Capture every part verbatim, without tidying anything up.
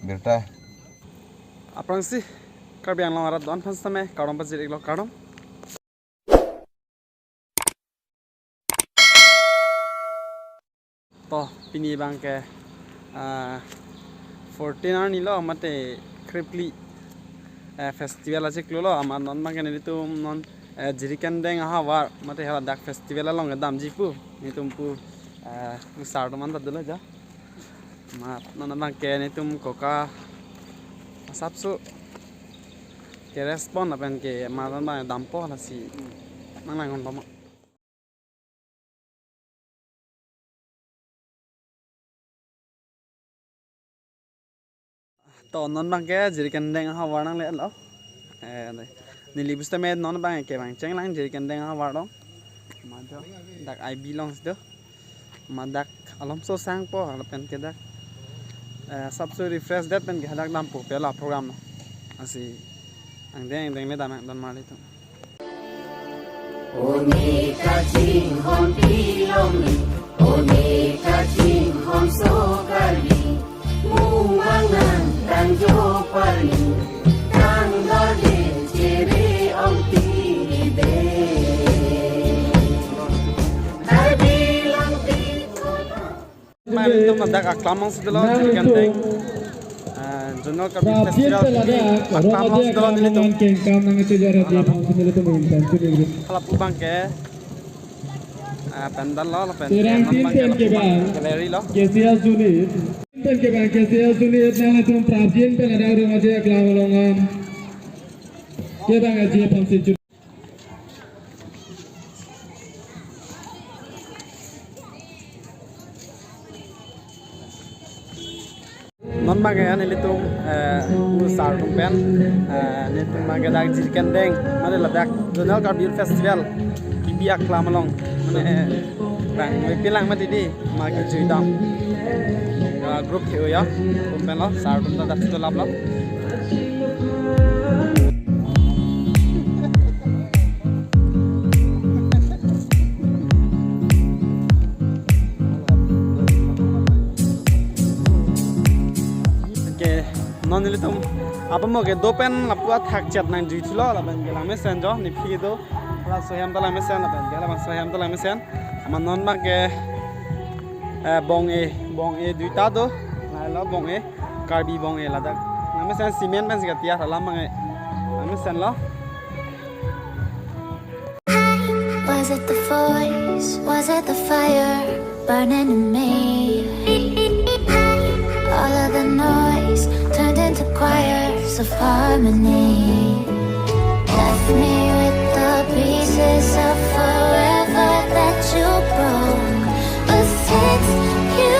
Birta. Aphrangsi Karbi Anglong arat do-an aphan sitame kardom pajir-iklo, kardom. To, pini abangke, ah, fourteen arni lo, mate Krepli, eh, festival achiklo lo, amat non abangke nelitum non, eh, Jirikindeng ahavar, mate haladak festival along kedamji pu, nelitum pu, eh, sar atum anta dolo jo. Amat non abangke nelitum koka asapso ke-respond lapen ke amat non abang dampo, lasi nanglang-onlo ma. To non abangke Jirikindeng ahavar nanglelo. Eh, dei. Neli pusitame non abangke bang chenglang Jirikindeng ahavar along. Majo dak I B alongsi do. Amat dak alomso sangpo lapen ke dak, eh, asapso refresh det pen ke hadak dampo pela program lo. Lasi angdeng angdeng le dam, dam marli tum. One kachinghon pilongni, one kachinghon so kali, mumang nang tangjo pali, tang dode chere ong tide. Karbi Langpit. Amat nelitum ladak aklam alongsi dolo, Jirikindeng, eh, Zonal Karbi Festival P B aklam alongsi dolo nelitum. Hala pu abangke, eh, pandal lo, lapen ke non abangke gallery lo. K C S unit. Pen ke bang K C S unit nanglitum prapjin pen ladak rong aje aklam along am. Ke bang aje aphan si Non abangke nelitum, eh, pu sar atum pen, eh, nelitum abangke dak Jirikindeng, mane ladak Zonal Karbi Youth Festival P B aklam along, mane, eh, bang mepilang mati di, ma kejui dam, eh, group ke-o ya, atum pen lo, sar atum ta dak situ lap lo. Oke, non nelitum apa mo ke do pen lapu athak chet nangjuithulo lapen ke langmesen jo, nephi do, laso ahem ta langmesen lapen ke labangso ahem ta langmesen. Amat non abangke, eh, bong-e, bong-e duita do. Lahelo bong-e, Karbi bong-e ladak. Langmesen cement pensi katiar alam abangke. Langmesen lo. Was it the voice? Was it the fire burning in me? All of the noise turned into choirs of harmony. Left me with the pieces of forever that you broke. But since you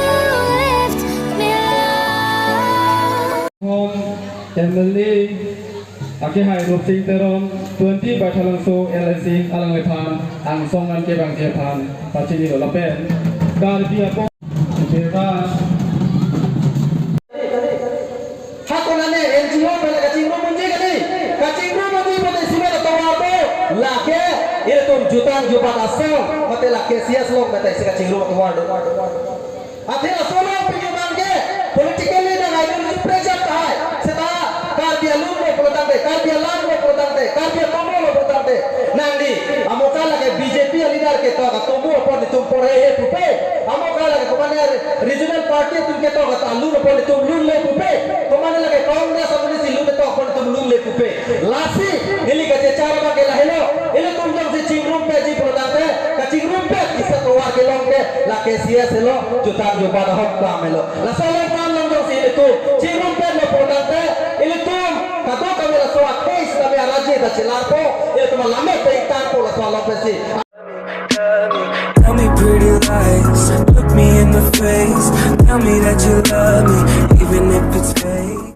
left me alone, Home M L A akehai Rupsing Teron, twenty Baithalangso L I C alangliphan angsong an kevangji aphan pachinilo lapen Karbi apong. Hakon ane N G O pen kachingrum unji kali, kachingrum unji pute simen atovar do, lake ilitum jutang jubat asong mate lake K C S along mate isi kachingrum atovar do. Athe laso along pini abangke politically nang idol represent tahai. Seta Karbi alun lo pulotangte, Karbi alam lo pulotangte, Karbi atomo lo pulotangte. Nangli, amo ka lake B J P leader ketok atomo apot itum porhe he pupe. Amo ka lake komatne regional party atum ketok alun apot itum lunle pupe. Komatne lake Congress amonit si lun ketok apot itum lunle pupe. Lasi, ili kachechar abangke lahelo, ilitum jongsi chingrumpetji pulotangte, kachingrumpet isi atovar kelong ke, lake K C S helo, jutang jubat ahok klam helo. Laso along klam along jongsi ilitum chingrumpetlo pulotangte, ilitum kadokave laso a-case tame arajeda chelarpo, ilitum alammet pe-ik tangpo laso along pensi. Tell me pretty lies, look me in the face, tell me that you love me, even if it's